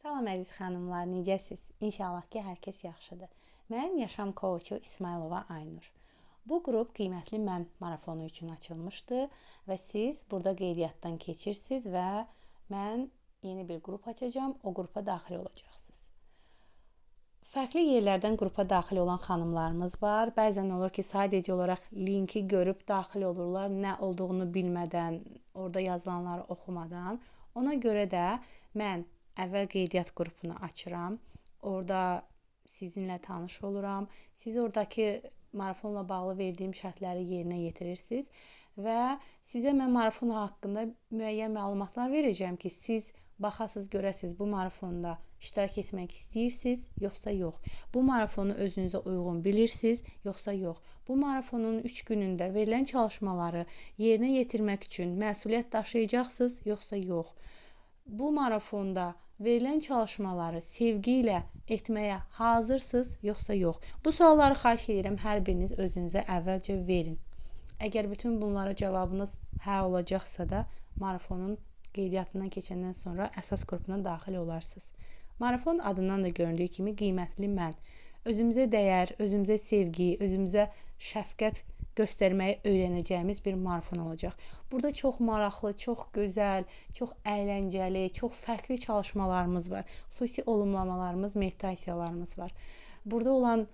Salam əziz xanımlar, necəsiz? İnşallah ki, hər kəs yaxşıdır. Mən yaşam coachu İsmayılova Aynur. Bu qrup Qiymətli Mən marafonu üçün açılmışdı və siz burada qeydiyyatdan keçirsiniz və mən yeni bir qrup açacağam, o qrupa daxil olacaqsınız. Fərqli yerlərdən qrupa daxil olan xanımlarımız var. Bəzən olur ki, sadəcə olaraq linki görüb daxil olurlar, nə olduğunu bilmədən, orada yazılanları oxumadan. Ona görə də mən əvvəl qeydiyyat qrupunu açıram. Orada sizinlə tanış oluram. Siz oradakı marafonla bağlı verdiyim şərtləri yerinə yetirirsiniz və sizə mən marafon haqqında müəyyən məlumatlar verəcəyəm ki, siz baxasınız, görəsiniz bu marafonda iştirak etmək istəyirsiniz, yoxsa yox. Bu marafonu özünüzə uyğun bilirsiniz, yoxsa yox. Bu marafonun 3 günündə verilən çalışmaları yerinə yetirmək üçün məsuliyyət daşıyacaqsınız, yoxsa yox. Bu marafonda verilən çalışmaları sevgi ilə etməyə hazırsınız, yoxsa yox. Bu sualları xahiş edirəm hər biriniz özünüzə əvvəlcə verin. Əgər bütün bunlara cavabınız hə olacaqsa da marafonun qeydiyyatından keçəndən sonra əsas qrupuna daxil olarsınız. Marafon adından da göründüyü kimi qiymətli mən. Özümüzə dəyər, özümüzə sevgi, özümüzə şəfqət göstərməyi öyrənəcəyimiz bir marafon olacaq. Burada çox maraqlı, çox gözəl, çox əyləncəli, çox fərqli çalışmalarımız var. Xüsusi olumlamalarımız, meditasiyalarımız var. Burada olan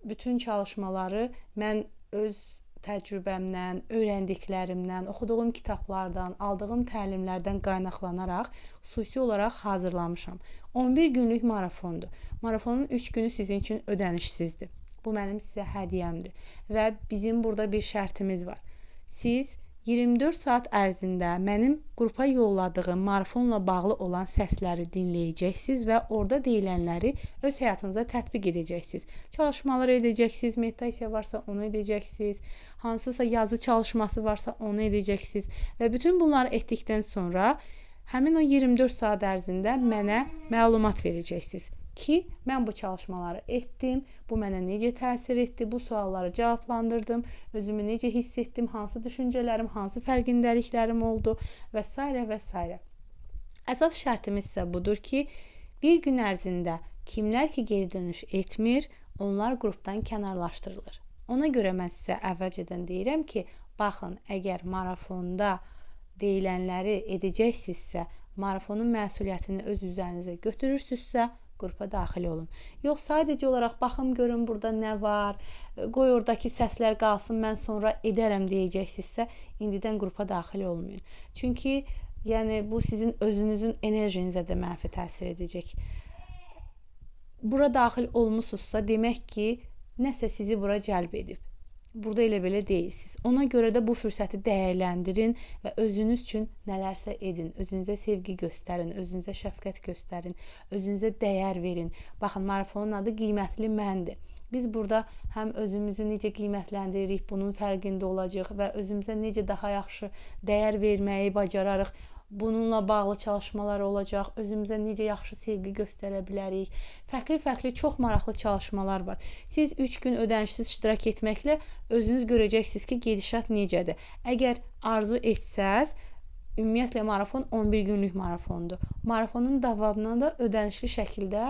bütün çalışmaları mən öz təcrübəmdən, öyrəndiklərimdən, oxuduğum kitablardan, aldığım təlimlərdən qaynaqlanaraq xüsusi olaraq hazırlamışam. 11 günlük marafondur. Marafonun 3 günü sizin üçün ödənişsizdir. Bu mənim sizə hədiyyəmdir və bizim burada bir şərtimiz var. Siz 24 saat ərzində mənim qrupa yolladığım marafonla bağlı olan səsləri dinləyəcəksiniz və orada deyilənləri öz həyatınıza tətbiq edəcəksiniz. Çalışmalar edəcəksiniz, meditasiya varsa onu edəcəksiniz, hansısa yazı çalışması varsa onu edəcəksiniz və bütün bunları etdikdən sonra həmin o 24 saat ərzində mənə məlumat verəcəksiniz ki, mən bu çalışmaları etdim, bu mənə necə təsir etdi, bu sualları cavablandırdım, özümü necə hiss etdim, hansı düşüncələrim, hansı fərqindəliklərim oldu və s. və s. Əsas şərtimiz isə budur ki, bir gün ərzində kimlər ki geri dönüş etmir, onlar qrupdan kənarlaşdırılır. Ona görə mən sizə əvvəlcədən deyirəm ki, baxın, əgər marafonda deyilənləri edəcəksinizsə, marafonun məsuliyyətini öz üzərinizə götürürsünüzsə, qrupa daxil olun. Yox, sadəcə olaraq baxım görüm burada nə var, qoy oradakı səslər qalsın, mən sonra edərəm deyəcəksinizsə, indidən qrupa daxil olmayın. Çünki yəni bu sizin özünüzün enerjinizə də mənfi təsir edəcək. Bura daxil olmusunuzsa, demək ki, nəsə sizi bura cəlb edib. Burada elə belə deyilsiniz. Ona görə də bu fürsəti dəyərləndirin və özünüz üçün nələrsə edin. Özünüzə sevgi göstərin, özünüzə şəfqət göstərin, özünüzə dəyər verin. Baxın, marafonun adı Qiymətli Məndir. Biz burada həm özümüzü necə qiymətləndiririk, bunun fərqində olacağıq və özümüzə necə daha yaxşı dəyər verməyi bacararıq. Bununla bağlı çalışmalar olacaq, özümüzə necə yaxşı sevgi göstərə bilərik. Fərqli-fərqli çox maraqlı çalışmalar var. Siz 3 gün ödənişsiz iştirak etməklə özünüz görəcəksiniz ki, gedişat necədir. Əgər arzu etsəz, ümumiyyətlə marafon 11 günlük marafondur. Marafonun davamına da ödənişli şəkildə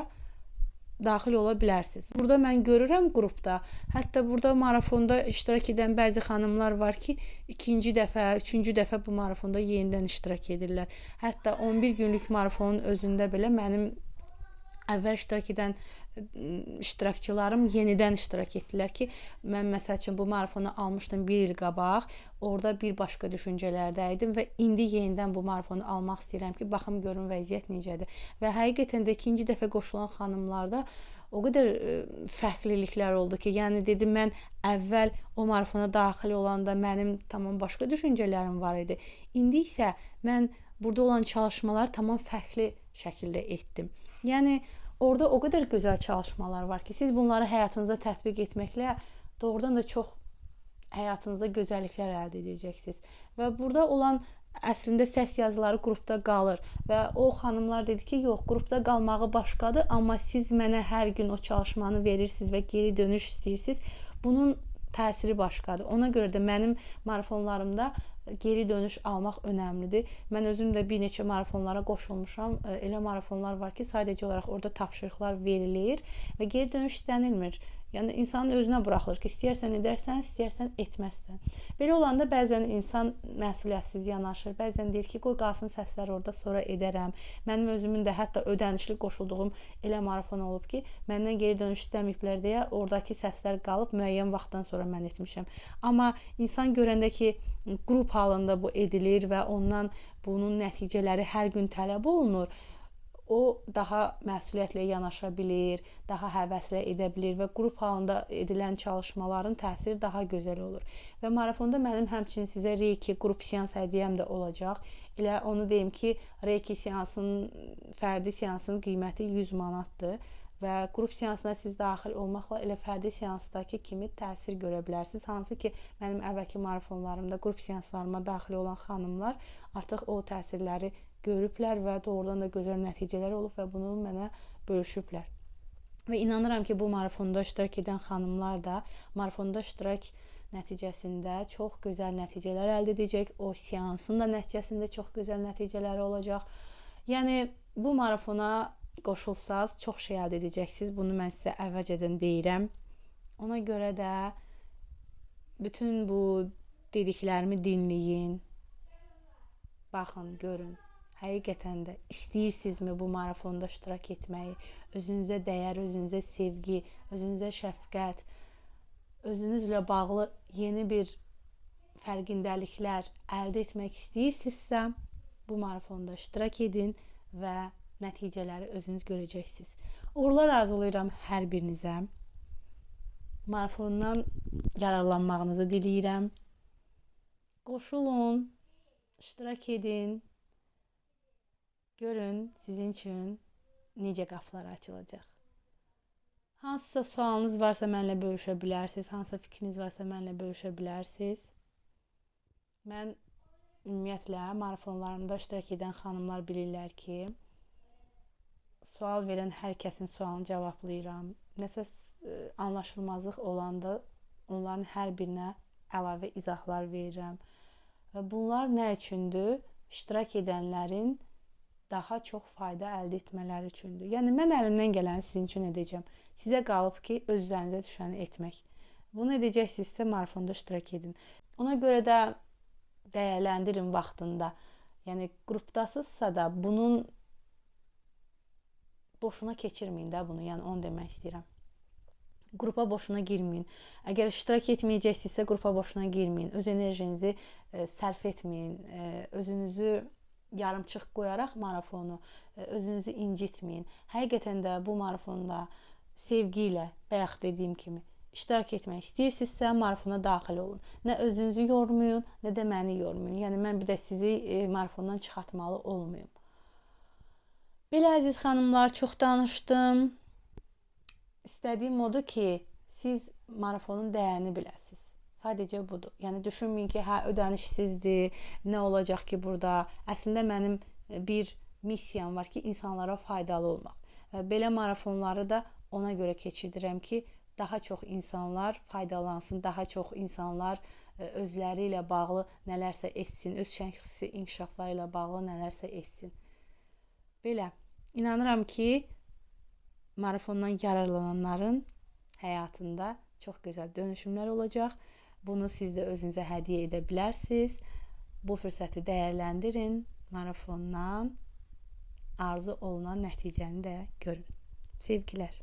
daxil ola bilərsiniz. Burada mən görürəm qrupda, hətta burada marafonda iştirak edən bəzi xanımlar var ki, ikinci dəfə, üçüncü dəfə bu marafonda yenidən iştirak edirlər. Hətta 11 günlük marafonun özündə belə mənim əvvəl iştirak edən iştirakçılarım yenidən iştirak etdilər ki, mən məsəl üçün bu marafonu almışdım bir il qabaq, orada bir başqa düşüncələrdə idim və indi yenidən bu marafonu almaq istəyirəm ki, baxım görüm vəziyyət necədir. Və həqiqətən də ikinci dəfə qoşulan xanımlarda o qədər fərqliliklər oldu ki, yəni dedim mən əvvəl o marafona daxil olanda mənim tamam başqa düşüncələrim var idi. İndi isə mən burada olan çalışmaları tamam fərqli şəkildə etdim. Yəni orada o qədər gözəl çalışmalar var ki, siz bunları həyatınıza tətbiq etməklə doğrudan da çox həyatınızda gözəlliklər əldə edəcəksiniz. Və burada olan əslində səs yazıları qrupda qalır və o xanımlar dedi ki, yox, qrupda qalmağı başqadır, amma siz mənə hər gün o çalışmanı verirsiniz və geri dönüş istəyirsiniz. Bunun təsiri başqadır. Ona görə də mənim marafonlarımda geri dönüş almaq önəmlidir. Mən özüm də bir neçə marafonlara qoşulmuşam. Elə marafonlar var ki, sadəcə olaraq orada tapşırıqlar verilir və geri dönüş istənilmir. Yəni insanın özünə buraxılır ki, istəyərsən edərsən, istəyərsən etməzsən. Belə olanda bəzən insan məsuliyyətsiz yanaşır. Bəzən deyir ki, qoy qalsın səslər orada, sonra edərəm. Mənim özümün də hətta ödənişli qoşulduğum elə marafon olub ki, məndən geri dönüş istəməyiblər deyə oradakı səslər qalıb müəyyən vaxtdan sonra mən etmişəm. Amma insan görəndə ki, qrup halında bu edilir və ondan bunun nəticələri hər gün tələb olunur, o daha məsuliyyətlə yanaşa bilir, daha həvəslə edə bilir və qrup halında edilən çalışmaların təsiri daha gözəl olur. Və marafonda mənim həmçinin sizə reiki qrup seans hədiyyəm də olacaq. Elə onu deyim ki, reiki seansının, fərdi seansının qiyməti 100 manatdır və qrup seansına siz daxil olmaqla elə fərdi seansdakı kimi təsir görə bilərsiniz. Hansı ki, mənim əvvəlki marafonlarımda qrup seanslarıma daxil olan xanımlar artıq o təsirləri görüblər və doğrudan da gözəl nəticələr olub və bunu mənə bölüşüblər. Və inanıram ki, bu marafonda iştirak edən xanımlar da marafonda iştirak nəticəsində çox gözəl nəticələr əldə edəcək. O seansın da nəticəsində çox gözəl nəticələri olacaq. Yəni bu marafona qoşulsaz çox şey əldə edəcəksiniz. Bunu mən sizə əvvəlcədən deyirəm. Ona görə də bütün bu dediklərimi dinləyin. Baxın, görün. Həqiqətən də istəyirsinizmi bu marafonda iştirak etməyi? Özünüzə dəyər, özünüzə sevgi, özünüzə şəfqət, özünüzlə bağlı yeni bir fərqindəliklər əldə etmək istəyirsinizsə, bu marafonda iştirak edin və nəticələri özünüz görəcəksiniz. Uğurlar arzulayıram hər birinizə. Marafondan yararlanmağınızı diləyirəm. Qoşulun, iştirak edin. Görün sizin üçün necə qapılar açılacaq. Hansısa sualınız varsa mənimlə bölüşə bilərsiniz, hansısa fikriniz varsa mənimlə bölüşə bilərsiniz. Mən ümumiyyətlə marafonlarımda iştirak edən xanımlar bilirlər ki, sual verən hər kəsin sualını cavablayıram. Nəsə anlaşılmazlıq olanda onların hər birinə əlavə izahlar verirəm. Və bunlar nə üçündür? İştirak edənlərin daha çox fayda əldə etmələri üçündür. Yəni mən əlimdən gələni sizin üçün edəcəm. Sizə qalıb ki, öz üzərinizə düşəni etmək. Bunu edəcəksinizsə marafonda iştirak edin. Ona görə də dəyərləndirin vaxtında. Yəni qrupdasınızsa da bunun boşuna keçirməyin də bunu. Yəni onu demək istəyirəm. Qrupa boşuna girməyin. Əgər iştirak etməyəcəksinizsə qrupa boşuna girməyin. Öz enerjinizi sərf etməyin. Özünüzü yarımçıq qoyaraq marafonu özünüzü incitməyin. Həqiqətən də bu marafonda sevgi ilə, bayaq dediyim kimi, iştirak etmək istəyirsinizsə marafona daxil olun. Nə özünüzü yormayın, nə də məni yormayın. Yəni mən bir də sizi marafondan çıxartmalı olmayım. Belə əziz xanımlar, çox danışdım. İstədiyim odur ki, siz marafonun dəyərini biləsiniz. Sadəcə budur. Yəni düşünməyin ki, hə ödənişsizdir, nə olacaq ki burada? Əslində mənim bir missiyam var ki, insanlara faydalı olmaq. Və belə marafonları da ona görə keçirdirəm ki, daha çox insanlar faydalansın, daha çox insanlar özləri ilə bağlı nələrsə etsin, öz şəxsi inkişafları ilə bağlı nələrsə etsin. Belə, inanıram ki, marafondan yararlananların həyatında çox gözəl dönüşümlər olacaq. Bunu siz də özünüzə hədiyyə edə bilərsiniz. Bu fürsəti dəyərləndirin. Marafondan arzu olunan nəticəni də görün. Sevgilər.